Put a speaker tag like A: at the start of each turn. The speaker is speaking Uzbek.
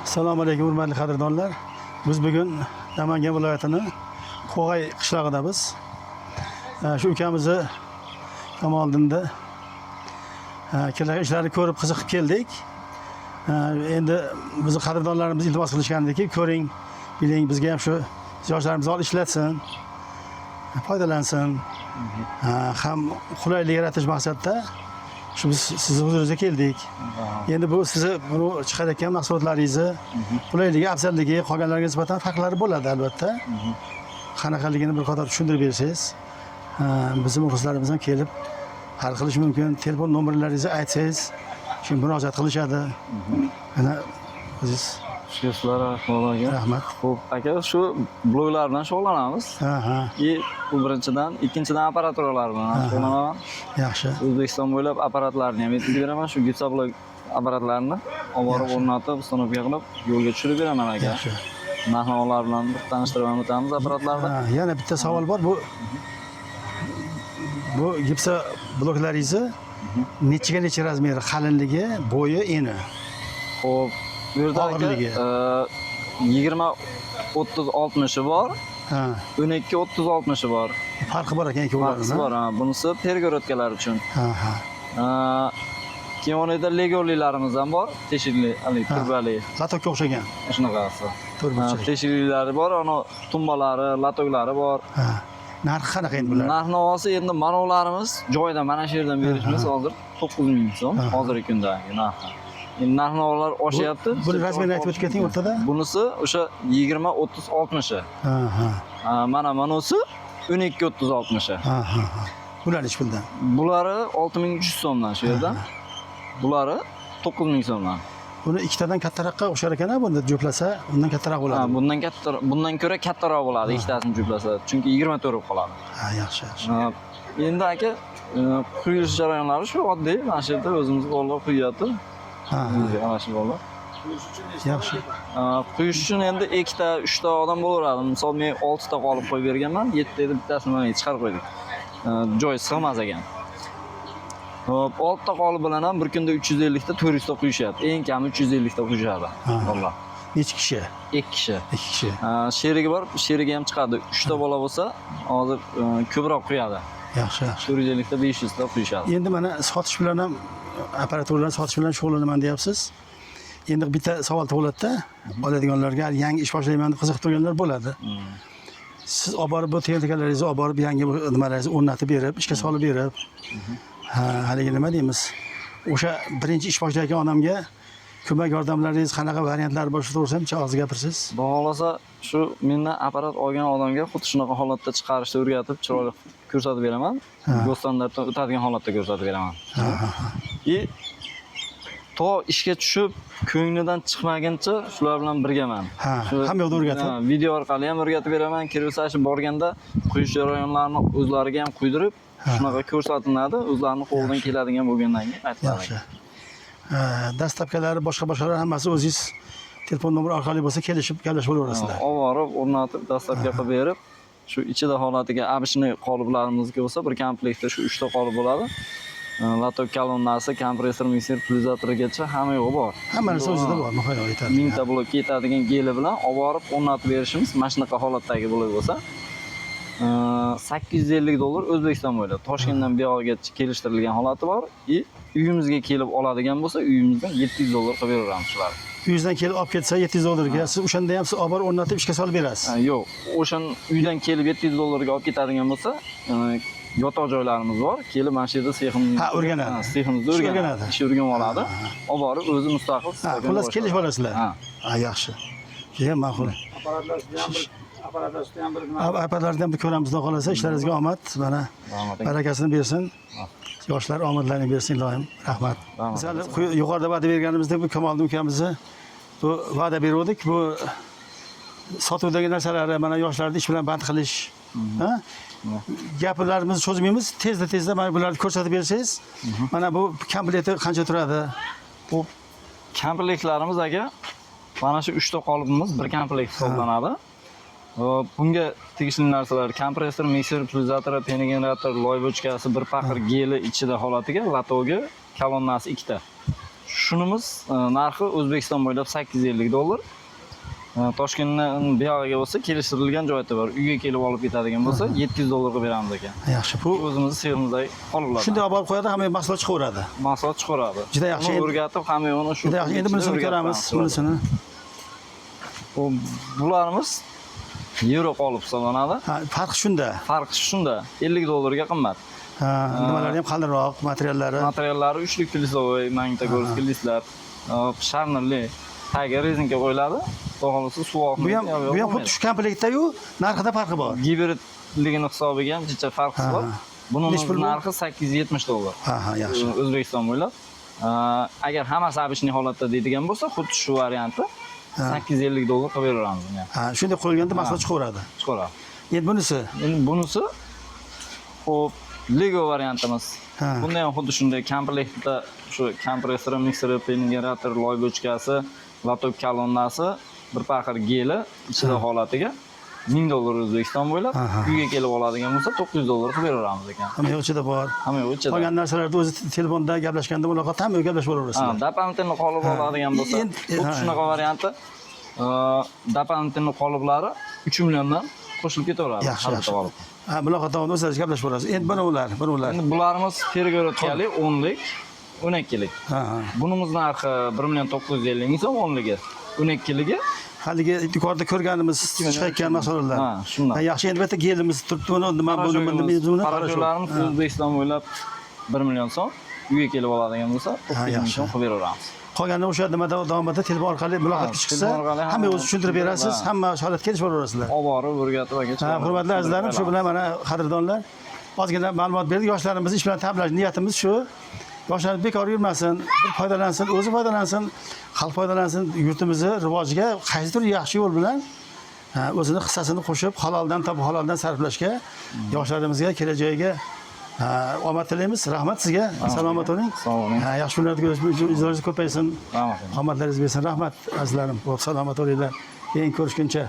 A: Assalomu alaykum, hurmatli qadrdonlar. Biz bugun Namangan viloyatini Qo'g'ay qishlog'idamiz. Shu ukamizni Kamoliddinda kelayotgan ishlarini ko'rib, qiziqib keldik. Endi bizni qadrdonlarimiz iltimos qilishgandiki, ko'ring, biling, bizga ham shu yoshlarimiz olib ishlatsin, foydalansin. Ham qulaylik yaratish maqsadida shu biz sizni huzuringizga keldik. Endi bu sizni bu chiqarayotgan mahsulotlaringizni qulayligi, afzalligi, qolganlarga nisbatan farqlari bo'ladi albatta. Qanaqaligini bir qator tushuntirib bersangiz, bizni muxlislarimiz ham kelib hal qilishi mumkin. Telefon nomerlaringizni aytsangiz, shu murojaat qilishadi. Mana o'zingiz.
B: Xush rahmat, aka.
A: Rahmat.
B: Xo'p, aka, shu bloklar bilan shug'ullanamiz.
A: Ha, ha,
B: И bu birinchidan, ikkinchidan apparaturalar bilan shug'ullanaman.
A: Yaxshi.
B: O'zbekiston bo'ylab apparatlarni ham yetkazib beraman. Shu gipsoblok apparatlarini olib borib o'rnatib, установка qilib, yo'lga tushirib beraman, aka.
A: Yaxshi.
B: Narx-navolar bilan bir tanishtirib ham o'tamiz apparatlarni.
A: Ha, yana bitta savol bor. Bu gipsa bloklaringizni nechiga necha размер i, qalinligi, bo'yi, eni?
B: Xo'p, bu yerda, aka,
A: Og'irligi.
B: 20 30 60 bor, 12 30 60 bor.
A: Farqi bor ekan
B: Farqi
A: ikkovlarini.
B: bor, ha. Bunisi перегородка lar uchun.
A: Ha, ha.
B: Keyin uni yerda legolilarimiz ham bor, teshikli, haligi turbali,
A: Лоток ka o'xshagan.
B: Shunaqasi.
A: To'rtburchak.
B: Teshiklilari bor, uni tumbalari, лоток lari bor.
A: Ha. Narxi qanaqa endi bular?
B: Narx navosi endi manovlarimiz joyida, mana shu yerdan berishimiz hozir 9000 so'm hozirgi kundagi narxi. Endi narx navolar oshyapti.
A: Buni размер ini aytib o'tib keting o'rtada.
B: Bunisi o'sha 20 30 60.
A: Ha, ha.
B: Mana manisi 12 30 60.
A: Ha, ha, ha. Bular nechi puldan?
B: Bulari 6300 so'mdan shu yerdan. Bulari 9000 so'mdan.
A: Buni ikkitadan kattaroqqa o'xshar ekan, bunda juplasa undan kattaroq bo'ladi.
B: Ha, bundan katta, bundan ko'ra kattaroq bo'ladi ikkitasini juplasa, chunki 24 bo'lib qoladi.
A: Ha, yaxshi, yaxshi.
B: Ha, endi, aka, quyilish jarayonlari shu oddiy, mana shu yerda o'zimiz bolalar quyapti.
A: Ha, ha.
B: Mana shu bolalar.
A: Yaxshi.
B: Ha, quyish uchun endi ikkita, uchta odam bo'laveradi. Misol, men oltita qolib qo'yib berganman, yettita edi, bittasini mana chiqarib qo'ydik. Ha, joy sig'mas ekan. Xo'p, oltita qolib bilan ham bir kunda 350 ta, 400 ta quyishyapti. Eng kami 350 ta quyishadi. Bolalar.
A: Nechi kishi?
B: Ikki kishi.
A: Ikki kishi.
B: Ha, sherigi bor, sherigi ham chiqadi. Uchta bola bo'lsa, hozir ko'proq quyadi.
A: Yaxshi, yaxshi.
B: 450 ta, 500 ta quyishadi.
A: Endi mana sotish bilan ham, apparaturalarni sotish bilan shug'ullanaman deyapsiz. Endi bitta savol tug'iladida, oladiganlarga, hali yangi ish boshlayman deb qiziqib turganlar bo'ladi. Siz olib borib bu texnikalaringizni olib borib, yangi bu nimalaringizni o'rnatib berib, ishga solib berib, ha, haligi nima deymiz? O'sha birinchi ish boshlayotgan odamga ko'mak yordamlaringiz qanaqa, variantlari bor, shu to'g'risida ham oz gapirsangiz.
B: Xudo xohlasa, shu mendan apparat olgan odamga xuddi shunaqa holatda chiqarishni o'rgatib, chiroyli ko'rsatib beraman. Госстандарт dan o'tadigan holatda ko'rsatib beraman. И to ishga tushib, ko'nglidan chiqmaguncha shular bilan birgaman.
A: Ha, hamma yoqda o'rgatib.
B: Ha, video orqali ham o'rgatib beraman. Kelsa, shu borganda quyish jarayonlarini o'zlariga ham quydirib, shunaqa ko'rsatiladi. O'zlarini qo'lidan keladigan bo'lgandan keyin aytiladi.
A: Yaxshi. Ha, доставка lari, boshqa boshqalar hammasi o'zingiz telefon nomeri orqali bo'lsa, kelishib gaplashib bo'laverasizlar.
B: Olib borib, o'rnatib, доставка qilib berib, shu ichida holatiga обычный qoliplarimizniki bo'lsa, bir komplektda shu uchta qolip bo'ladi. Лоток kolonnasi, kompressor, mikser, pulsatorigacha hamma yo'g'i bor.
A: Hamma narsa o'zida bor, muhayyo yetarli.
B: 1000 ta blokka yetadigan geli bilan olib borib o'rnatib berishimiz, mana shunaqa holatdagi blok bo'lsa, 850 dollar O'zbekiston bo'ylab. Toshkentdan buyog'iga kelishtirilgan holati bor. И uyimizga kelib oladigan bo'lsa, uyimizdan 700 dollar qilib beraveramiz shularni.
A: Uyingizdan kelib olib ketsa 700 dollarga, siz o'shanda ham siz olib borib o'rnatib, ishga solib berasiz.
B: Ha, yo'q, o'shan uydan kelib 700 dollarga olib ketadigan bo'lsa, yotoq joylarimiz bor. Kelib mana shu yerda seximiz
A: Ha, o'rganadi.
B: Ha, seximizda
A: Ish
B: o'rganadi.
A: o'rganadi.
B: Ish o'rganib oladi. Olib borib o'zi mustaqil
A: Ha,
B: спокойно
A: xullas
B: boshlaydi.
A: kelishib olasizlar.
B: Ha.
A: Ha, yaxshi. Judayam ma'qul.
C: Apparatlar ustida ham bir, apparatlar ustida ham bir nima.
A: Apparatlarni ham bir ko'ramiz, xudo xohlasa. Ishlaringizga omad, mana
B: Rahmat.
A: barakasini bersin. Yoshlar omadlarini bersin iloyim. Rahmat.
B: Rahmat.
A: Biz hali yuqorida va'da berganimizdek, bu Kamoliddin ukamizni bu va'da beruvdik. Bu sotuvdagi narsalari, mana yoshlarni ish bilan band qilish, ha? Gaplarimizni cho'zmaymiz. Tezda tezda mana bularni ko'rsatib bersangiz, mana bu komplekti qancha turadi?
B: Bu komplektlarimiz, aka, mana shu uchta qolipimiz bir komplekt hisoblanadi. Hop, bunga tegishli narsalar: kompressor, mikser, pulsator, пеноgenerator, loy bochkasi, bir paqir geli ichida holatiga, лоток i, kolonnasi ikkita. Shunimiz narxi O'zbekiston bo'ylab $850. Toshkentdan buyog'iga bo'lsa kelishtirilgan joyda bor. Uyga kelib olib ketadigan bo'lsa $700 ga beramiz ekan.
A: Yaxshi. Bu
B: O'zimizni seximizdagi qoliplardan.
A: shunday olib borib qo'yadi, hamma mahsulot chiqaveradi.
B: Mahsulot chiqaradi.
A: Juda yaxshi.
B: Uni o'rgatib, hamma uni shu
A: Juda yaxshi. Endi bunisini
B: o'rgatib
A: ko'ramiz,
B: chiqaradi.
A: bunisini.
B: Bu bularimiz yevro qolip hisoblanadi.
A: Ha, farqi shunda.
B: Farqi shunda, $50 ga qimmat.
A: Ha, nimalari ham qalinroq, materiallari.
B: Materiallari uchlik plisovый, magnitogorskiy listlar, sharnirli, tagiga rezinka qo'yiladi. Xudo xohlasa suv oqmaydi.
A: Bu ham bu ham xuddi shu komplektda-yu, narxida farqi bor.
B: Gibridligini hisobiga ham jicha farqi bor.
A: Ha.
B: Buni
A: Nechi pul bu?
B: narxi $870.
A: Ha, ha, yaxshi.
B: O'zbekiston bo'ylab. Agar hammasi обычный holatda deydigan bo'lsa, xuddi shu varianti $850 qilib beraveramiz buni ham.
A: Ha, shunday qo'yilganda mahsulot chiqaveradi.
B: Chiqaradi.
A: Endi bunisi
B: Endi bunisi xo'p, Lego variantimiz.
A: Ha.
B: Bunda ham xuddi shunday komplektda shu kompressori, mikseri, generator, loy bochkasi, лоток kolonnasi, bir paxir geli ichida holatiga $1000 O'zbekiston bo'ylab
A: Aha.
B: uyga kelib oladigan bo'lsa $900 qilib beraveramiz ekan.
A: Hamma yoq ichida bor.
B: Hamma yo'q ichida.
A: Qolgan narsalarni o'zi telefonda gaplashganda muloqot hamma yoq gaplashib
B: Ha,
A: olaverasizlar.
B: дополнительный qolib oladigan bo'lsa,
A: Endi-
B: xuddi
A: ha.
B: shunaqa varianti, дополнительный qoliplari 3 milliondan qo'shilib ketaveradi.
A: Yaxshi,
B: har bitta
A: yaxshi.
B: qolip.
A: Ha, muloqot davomida o'zlaringiz gaplashib olasiz. Endi buni ular, buni ular.
B: Endi bularimiz перегородка li 10lik, 12lik.
A: Ha, ha.
B: Bunimiz narxi 1 million 950 ming so'm 10ligi. 12ligi
A: Haligi yuqorida ko'rganimiz chiqayotgan mahsulotlar.
B: Ha, shundan.
A: Ha, yaxshi, endi bu yerda gelimiz turibdi, buni nima buni buni buni
B: Parashutlarimiz O'zbekiston bo'ylab 1 million so'm uyga kelib oladigan bo'lsa, 900 ming
A: yaxshi.
B: so'm qilib beraveramiz.
A: Qolganini o'sha nimada davomida telefon orqali muloqotga
B: Ha,
A: chiqsa,
B: telefon orqali
A: hamma
B: hamma
A: o'zi tushuntirib berasiz,
B: Ha.
A: hamma holatga kelishib olaverasizlar.
B: Olib borib o'rgatib aka.
A: Ha, hurmatli azizlarim, shu bilan mana qadrdonlar ozgina ma'lumot berdik. Yoshlarimizni ish bilan ta'minlash niyatimiz shu. Yoshlar bekor yurmasin, bir foydalansin, o'zi foydalansin, xalq foydalansin, yurtimizni rivojiga qaysidir yaxshi yo'l bilan ha, o'zini hissasini qo'shib, haloldan topib, haloldan sarflashga yoshlarimizga, kelajagiga ha, omad tilaymiz. Rahmat sizga. Salomat bo'ling.
B: Sog' bo'ling.
A: Ha, yaxshi kunlarda ko'rish, ijroingiz ko'paysin.
B: Rahmat.
A: Omadlaringiz bersin. Rahmat azizlarim. Xo'p, salomat bo'linglar. Keyin ko'rishguncha.